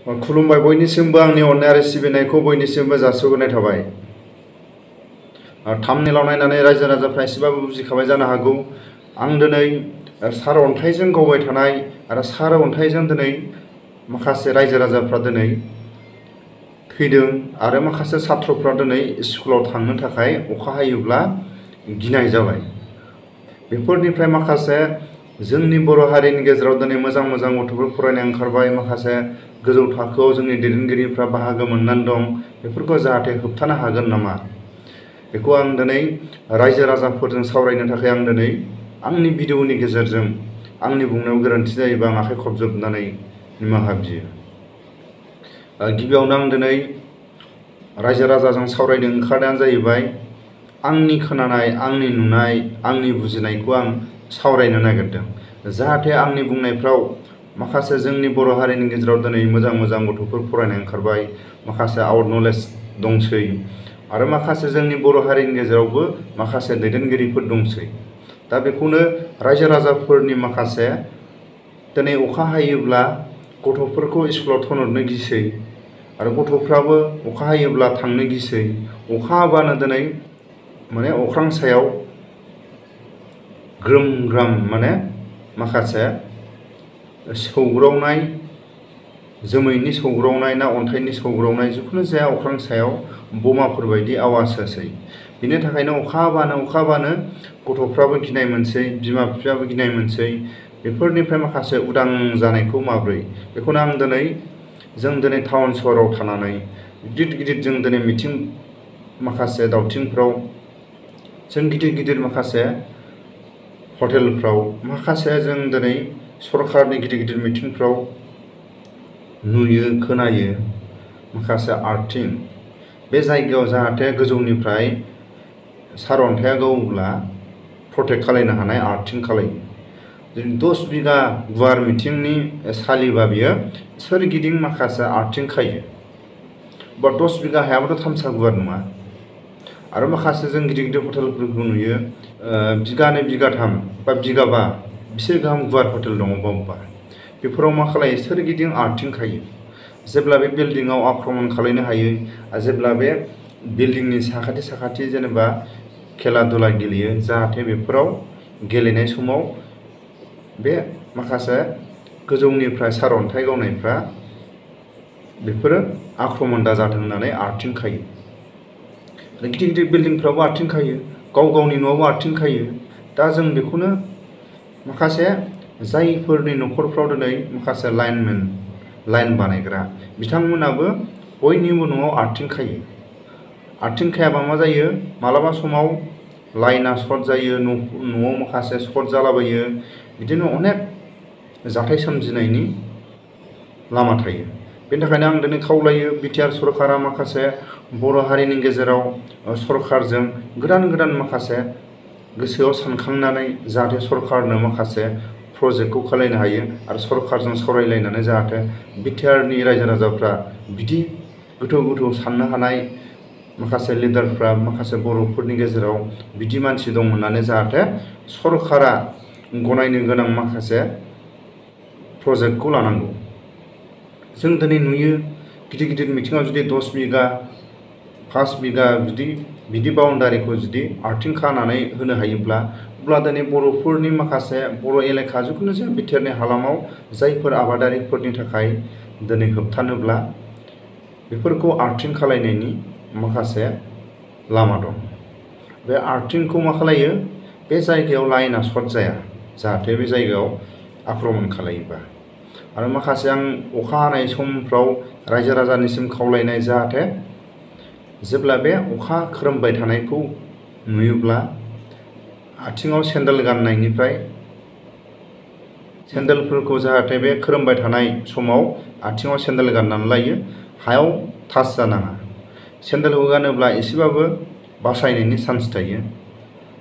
खुलुमबाय बयनिसिमबो आंनि अननाय आरो सिबिनायखौ बयनिसिमबो जासिहरनाय थाबाय। थाम्बनेलाव नायनानै रायजो राजाफ्रा एसेबाबो बुजिखाबाय जानो हागौ। आं दिनै सार अन्थाइजों गावबाय थानाय आरो सार अन्थाइजों दिनै माखासे रायजो राजाफ्रा दिनै थैदों आरो माखासे छात्रफ्रा दिनै स्कुलाव थांनो थाखाय अखा हायोब्ला गिनाय जाबाय। बेफोरनिफ्राय माखासे जोंनि बर' हारिनि गेजेराव दिनै मोजां गथ'फोर फरायनाय ओंखारबाय। माखासे गोजौ थाखोआव जोंनि दैदेनगिरिफ्रा बाहागो मोननानै दं। बेफोरखौ जाहाथे होबथानो हागोन नामा, बेखौ आं दिनै रायजो राजाफोरजों सावरायनो थाखाय आं दिनै आंनि भिडिअनि गेजेरजों आंनि बुंनायाव गोरोन्थि जायोबा आं आखाइ खबजोबनानै निमाहा बियो। गिबियावनो आं दिनै रायजो राजाजों सावरायनो ओंखारनायानो जाहैबाय आंनि खोनानाय, आंनि नुनाय, आंनि बुजिनायखौ आं सावरायनो नागिरदों। जाहाथे आंनि बुंनायफ्राव माखासे जोंनि बर' हारिनि गेजेराव दिनै मोजां गथ'फोर फरायनाय ओंखारबाय, माखासे आउट नलेज दंसै आरो माखासे जोंनि बर' हारिनि गेजेरावबो माखासे दैदेनगिरिफोर दंसै। दा बेखौनो रायजो राजाफोरनि माखासे दिनै अखा हायोब्ला गथ'फोरखौ स्कुलाव थिनहरनो गिसै आरो गथ'फ्राबो अखा हायोब्ला थांनो गिसै। अखा हाबानो दिनै माने अख्रां सायाव ग्रोम ग्राम माने माखासे सौग्रावनाय, जोमैनि सौग्रावनाय ना अन्थाइनि सौग्रावनाय, जिखुनु जाया अख्रां सायाव बमाफोर बायदि आवाज होसै। बिनि थाखायनो अखा हाबानो गथ'फ्राबो गिनाय मोनसै, बिमा बिफायाबो गिनाय मोनसै। बेफोरनिफ्राय माखासे उदां जानायखौ माब्रै, बेखौनो आं जों दिनै टाउन सहराव थानानै गिदिर जों दिनै मिथिं माखासे दावथिंफ्राव, जों गिदिर माखासे हटेलफ्राव, माखासे जों दिनै सरकारनि गिदिर मिथिंफ्राव नुयो, खोनायो माखासे आर्थिं। बे जायगायाव जाहाथे गोजौनिफ्राय सारअन्थाइया गावोब्ला प्रटेक्ट खालायनो हानाय आर्थिं खालायो। 10 बिगा गुवार मिथिंनि सालिबा बियो सोरगिदिं माखासे आर्थिं खायो। 10 बिगा हायाबोथ' थामसा गुवार नङा। आरो माखासे जों गिदिर हटेलफोरखौ नुयो, बिगानै बिगाथाम बा बिगाबा बिसोर गाहाम गुवार हटेल दङ बबेबा। बेफोराव मा खालायो, सोरगिदिं आर्थिं खायो। जेब्ला बे बिल्डिंआव आक्रमण खालायनो हायो, जेब्ला बे बिल्डिंनि साखाथि जेनेबा खेला दुला गेलेयो, जाहाथे बेफोराव गेलेनाय समाव बे माखासे गोजौनिफ्राय सारअन्थाइ गावनायफ्रा बेफोरो आक्रमण दाजाथों होननानै आर्थिं खायो। गिदिर बिल्डिंफ्रावबो आर्थिं खायो, गावनि न'आवबो आर्थिं खायो। दा जों बेखौनो माखासे जायफोरनि न'खरफ्राव दिनै माखासे लाइन बानायग्रा बिथांमोनाबो बयनिबो न'आव आर्थिं खायो। आर्थिं खायाबा मा जायो, मालाबा समाव लाइना सर्ट जायो, न'आव माखासे सर्ट जालाबायो। बिदिनो अनेक जाथाय सोमजिनायनि लामा थायो। बेनि थाखायनो आं दिनै खावलायो, बिटिआर सरकारा माखासे बर' हारिनि गेजेराव सरकारजों गोदान माखासे गोसोआव सानखांनानै जाहाथे सरकारनो माखासे प्रजेक्टखौ खालायनो हायो आरो सरकारजों सावरायलायनानै जाहाथे बिटिआरनि रायजो राजाफ्रा बिदि गोथौ साननो हानाय माखासे लिडारफ्रा माखासे बर'फोरनि गेजेराव बिदि मानसि दं होननानै जाहाथे सरकारा गनायनो गोनां माखासे प्रजेक्टखौ लानांगौ। जों दिनै नुयो गिदिर मिथिङाव जुदि 10 बिगा 5 बिगा बिदि बाउन्डारिखौ जुदि आर्थिं खानानै होनो हायोब्ला, अब्ला दिनै बर'फोरनि माखासे बर' एलेखा, जिखुनु जाया बिटिआरनि हालामाव जायफोर आबादारिफोरनि थाखाय दिनै होबथानोब्ला बेफोरखौ आर्थिं खालायनायनि माखासे लामा दं। बे आर्थिंखौ मा खालायो, बे जायगायाव लाइना सर्ट जाया, जाहाथे बे जायगायाव आक्रमण खालायोबा। आरो माखासे आं अखा हानाय समफ्राव रायजो राजानिसिम खावलायनाय, जाहाथे जेब्ला बे अखा खोरोमबाय थानायखौ नुयोब्ला आथिङाव सेन्देल गाननायनिफ्राय सेन्देलफोरखौ जाहाथे बे खोरोमबाय थानाय समाव आथिङाव सेन्देल गाननानै लायो, हायाव टाच जानाङा। सेन्देलखौ गानोब्ला एसेबाबो बासायनायनि चान्स थायो।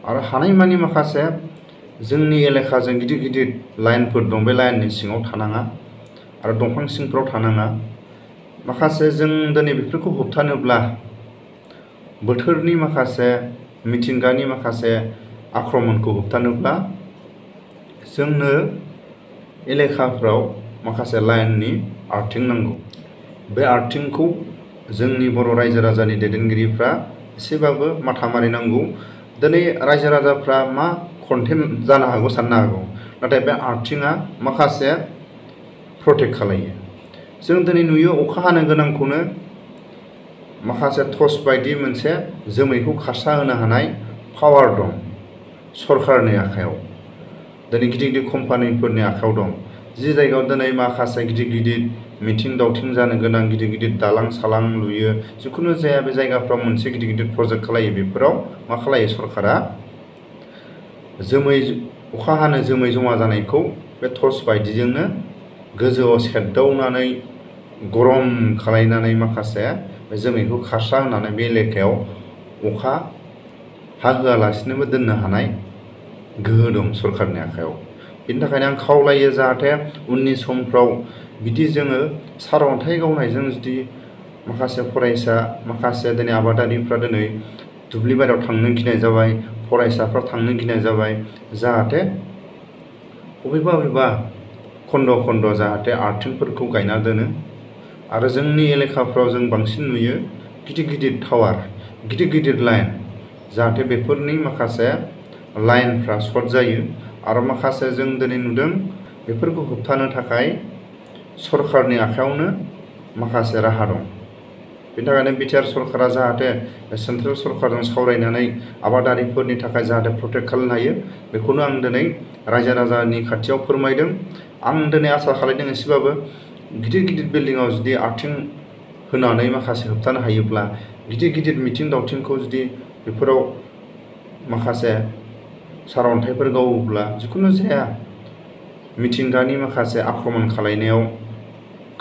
आरो हानायमानि माखासे जोंनि एलेखाजों गिदिर लाइनफोर दं, बे लाइननि सिङाव थानाङा आरो दंफां सिंफ्राव थानाङा। माखासे जों दिनै बेफोरखौ होबथानोब्ला, बोथोरनि माखासे मिथिंगानि माखासे आक्रमणखौ होबथानोब्ला जोंनो एलेखाफ्राव माखासे लाइननि आर्थिं नांगौ। बे आर्थिंखौ जोंनि बर' रायजो राजानि दैदेनगिरिफ्रा एसेबाबो माथा मारिनांगौ। दिनै रायजो राजाफ्रा मा कन्टेन्ट जानो हागौ साननो हागौ, नाथाय बे आर्थिंआ माखासे प्रटेक्ट खालायो। जों दिनै नुयो अखा हानो गोनांखौनो माखासे टर्च बायदि मोनसे जोमैखौ खारसा होनो हानाय पावार दं सरकारनि आखायाव, दिनै गिदिर गिदिर कम्पानिफोरनि आखायाव दं। जि जायगायाव दिनै माखासे गिदिर गिदिर मिथिं दावथिं जानो गोनां गिदिर गिदिर दालां सालां लुयो, जिखुनु जाया बे जायगाफ्राव मोनसे गिदिर गिदिर प्रजेक्ट खालायो, बेफोराव मा खालायो सरकारा अखा हानो जोमै जमा जानायखौ बे टर्च बायदिजोंनो गोजौआव सेरदावनानै गरम खालायनानै माखासे बे जोमैखौ खारसा होनानै बे एलेकायाव अखा हाहोआलासिनोबो दोननो हानाय गोहो दं सरकारनि आखायाव। बेनि थाखायनो आं खावलायो जाहाथे उननि समफ्राव बिदि जोङो सारअन्थाइ गावनायजों जुदि माखासे फरायसा माखासे दिनै आबादारिफ्रा दिनै दुब्लि बारियाव थांनो गिनाय जाबाय, फरायसाफ्रा थांनो गिनाय जाबाय, जाहाथे बबेबा खन्द' खन्द' जाहाथे आर्थिंफोरखौ गायना दोनो। आरो जोंनि एलेकाफ्राव जों बांसिन नुयो गिदिर गिदिर टावार, गिदिर गिदिर लाइन, जाहाथे बेफोरनि माखासे लाइनफ्रा सर्ट जायो। आरो माखासे जों दिनै नुदों बेफोरखौ होबथानो थाखाय सरकारनि आखायावनो माखासे राहा दं। बेनि थाखायनो बिटिआर सरकारा जाहाथे सेन्ट्रेल सरकारजों सावरायनानै आबादारिफोरनि थाखाय जाहाथे प्रटेक्ट खालामनो हायो, बेखौनो आं दिनै रायजो राजानि खाथियाव फोरमायदों। आं दिनै आसा खालामदों एसेबाबो गिदिर गिदिर बिल्डिङाव जुदि आर्थिं होनानै माखासे होबथानो हायोब्ला, गिदिर गिदिर मिथिं दावथिंखौ जुदि बेफोराव माखासे सारअन्थाइफोर गावोब्ला जिखुनु जाया मिथिंगानि माखासे आक्रमण खालायनायाव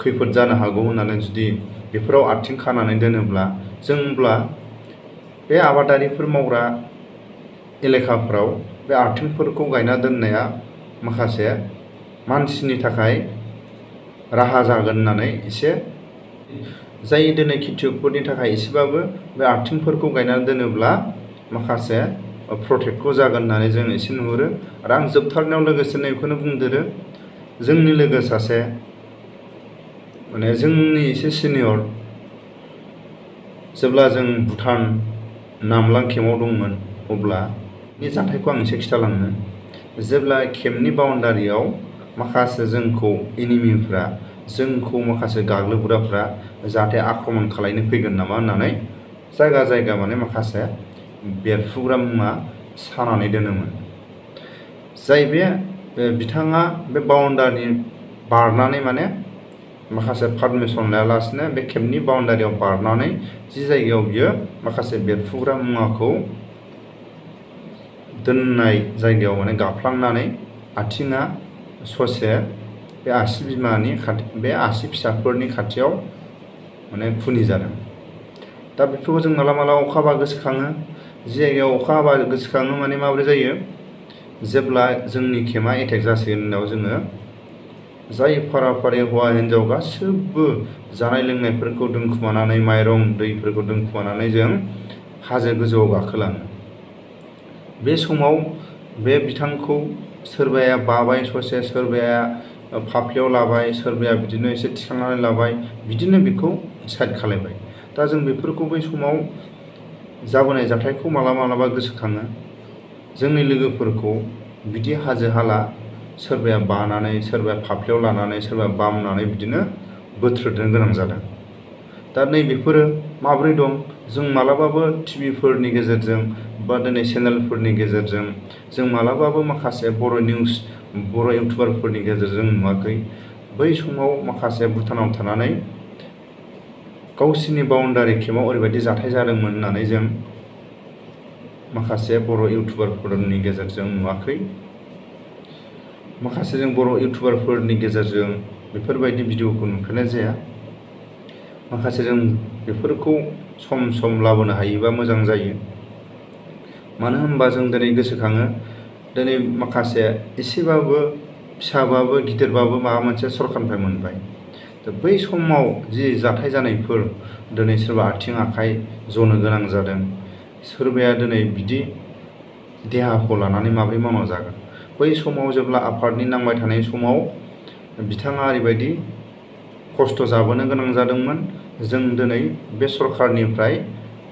खैफोद जानो हागौ होननानै जुदि बेफोराव आर्थिं खानानै दोनोब्ला, जोंब्ला बे आबादारिफोर मावग्रा एलेकाफ्राव बे आर्थिंफोरखौ गायना दोननाया माखासे मानसिनि थाखाय राहा जागोन होननानै एसे जाय दिनै खेथियकफोरनि थाखाय एसेबाबो बे आर्थिंफोरखौ गायना दोनोब्ला माखासे प्रटेक्टखौ जागोन होननानै जों एसे नुहुरो। आरो आं जोबथारनायाव लोगोसेनो बेखौनो बुंदेरो, जोंनि लोगो सासे माने जोंनि एसे सिनियर, जेब्ला जों भुटान नामलां केम्पआव दंमोन अब्ला बे जाथायखौ आं एसे खिथालांनो। जेब्ला केम्पनि बाउन्डारियाव माखासे जोंखौ एनिमिफ्रा, जोंखौ माखासे गाग्लोबग्राफ्रा जाहाथे आक्रमण खालायनो फैगोन नामा होननानै जायगा जायगा माने माखासे बेरफ्रुग्रा मुवा सानानै दोनोमोन। जाय बिथाङा बे बाउन्डारि बारनानै माने माखासे पारमिसन लायालासिनो बे केम्पनि बाउन्डारियाव बारनानै जि जायगायाव बियो माखासे बेरफ्रुग्रा मुवाखौ दोननाय जायगायाव माने गाफ्लांनानै आथिङा ससे बे आसि बिमानि बे आसि फिसाफोरनि खाथियाव माने खुनि जादों। दा बेफोरखौ जों मालाबा अखा हाबा गोसोखाङो। जि जायगायाव अखा हाबा गोसोखाङो माने माबोरै जायो, जेब्ला जोंनि केम्पआ एटेक जासिगोन उनाव जोङो जाय फारा फारि हौवा हिन्जाव गासिबो जानाय लोंनायफोरखौ दोनखुमानानै, माइरं दैफोरखौ दोनखुमानानै जों हाजो गोजौआव गाखोलाङो। बे समाव बे बिथांखौ सोरबाया बाबाय ससे, सोरबाया फाफ्लियाव लाबाय, सोरबाया बिदिनो एसे थिखांनानै लाबाय, बिदिनो बेखौ साइड खालायबाय। दा जों बेफोरखौ बै समाव जाबोनाय जाथायखौ मालाबा गोसोखाङो। जोंनि लोगोफोरखौ बिदि हाजो हाला सोरबाया बानानै, सोरबाया फाफ्लियाव लानानै, सोरबाया बामनानै बिदिनो बोथ्रोदनो गोनां जादों। दा नैबेफोरो माब्रै दं, जों मालाबाबो टिभिफोरनि गेजेरजों बा दिनै चेनेलफोरनि गेजेरजों जों मालाबाबो माखासे बर' निउस, बर' इउटुबारफोरनि गेजेरजों नुवाखै। बै समाव माखासे भुटानाव थानानै गावसिनि बाउन्डारि केम्पआव ओरैबायदि जाथाय जादोंमोन होननानै जों माखासे बर' इउटुबारफोरनि गेजेरजों नुवाखै। माखासे जों बर' इउटुबारफोरनि गेजेरजों बेफोरबायदि भिडिअखौ नुफेरनाय जाया। माखासे जों बेफोरखौ सम सम लाबोनो हायोबा मोजां जायो। मानो होनबा जों दिनै गोसोखाङो, दिनै माखासे एसेबाबो फिसाबाबो गिदिरबाबो माबा मोनसे सरकारनिफ्राय मोनबाय। दा बै समाव जि जाथाय जानायफोर, दिनै सोरबा आथिं आखाइ जनो गोनां जादों, सोरबाया दिनै बिदि देहाखौ लानानै माबोरै मावना जागोन। बै समाव जेब्ला आफादनि नांबाय थानाय समाव बिथाङा ओरैबायदि खस्थ' जाबोनो गोनां जादोंमोन। जों दिनै बे सरखारनिफ्राय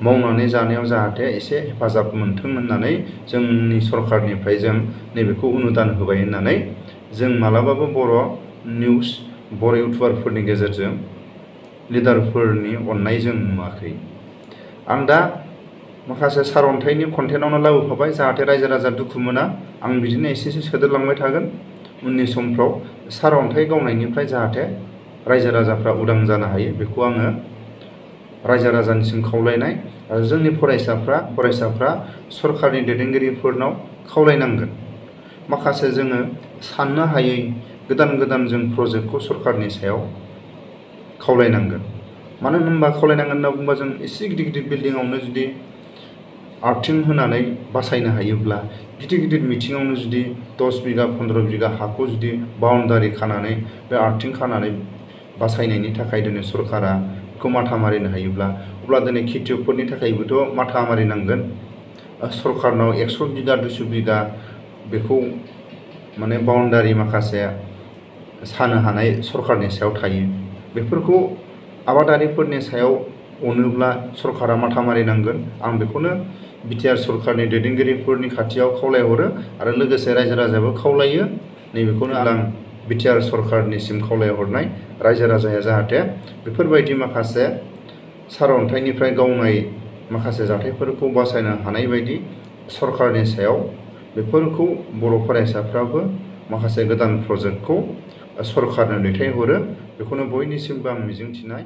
मावनानै जानायाव जाहाथे एसे हेफाजाब मोनथों होननानै जोंनि सरखारनिफ्राय जों नैबेखौ अनुदान होबाय होननानै जों मालाबाबो बर' निउस बर' इउटुबारफोरनि गेजेरजों लिडारफोरनि अननाय जों नुवाखै। आं दा माखासे सारअन्थाइनि कन्टेन्टआवनो लाबोफाबाय जाहाथे रायजो राजा दुखु मोना। आं बिदिनो एसे सोदेरलांबाय थागोन उननि समफ्राव। सारअन्थाइ गावनायनिफ्राय जाहाथे रायजो राजाफ्रा उदां जानो हायो बेखौ आङो रायजो राजानिसिम खावलायनाय आरो जोंनि फरायसाफ्रा सरकारनि दैदेनगिरिफोरनाव खावलायनांगोन। माखासे जोङो साननो हायै गोदान जों प्रजेक्टखौ सरकारनि सायाव खावलायनांगोन। मानो होनबा खावलायनांगोन होनना बुंबा जों एसे गिदिर बिल्डिंआवनो जुदि आर्थिं होनानै बासायनो हायोब्ला, गिदिर मिथिङावनो जुदि 10 बिगा 15 बिगा हाखौ जुदि बाउन्डारि खानानै बे आर्थिं खानानै बासायनायनि थाखाय दिनै सरकारा बेखौ माथा मारिनो हायोब्ला, अब्ला दिनै खेथियकफोरनि थाखायबोथ' माथा मारिनांगोन। सरकारनाव 100 बिगा 200 बिगा बेखौ माने बाउन्डारि माखासे सानो हानाय सरकारनि सायाव थायो। बेफोरखौ आबादारिफोरनि सायाव अनोब्ला सरकारा माथा मारिनांगोन। आं बेखौनो बिटिआर सरकारनि दैदेनगिरिफोरनि खाथियाव खावलायहरो आरो लोगोसे रायजो राजायाबो खावलायो। नैबेखौनो आं बिटिआर सरकारनिसिम खावलायहरनाय, रायजो राजाया जाहाथे बेफोरबायदि माखासे सारअन्थाइनिफ्राय गावनाय माखासे जाथायफोरखौ बासायनो हानाय बायदि सरकारनि सायाव बेफोरखौ बर' फरायसाफ्राबो माखासे गोदान प्रजेक्टखौ सरकारनो दैथायहरो। बेखौनो बयनिसिमबो आं मिजिंथिनाय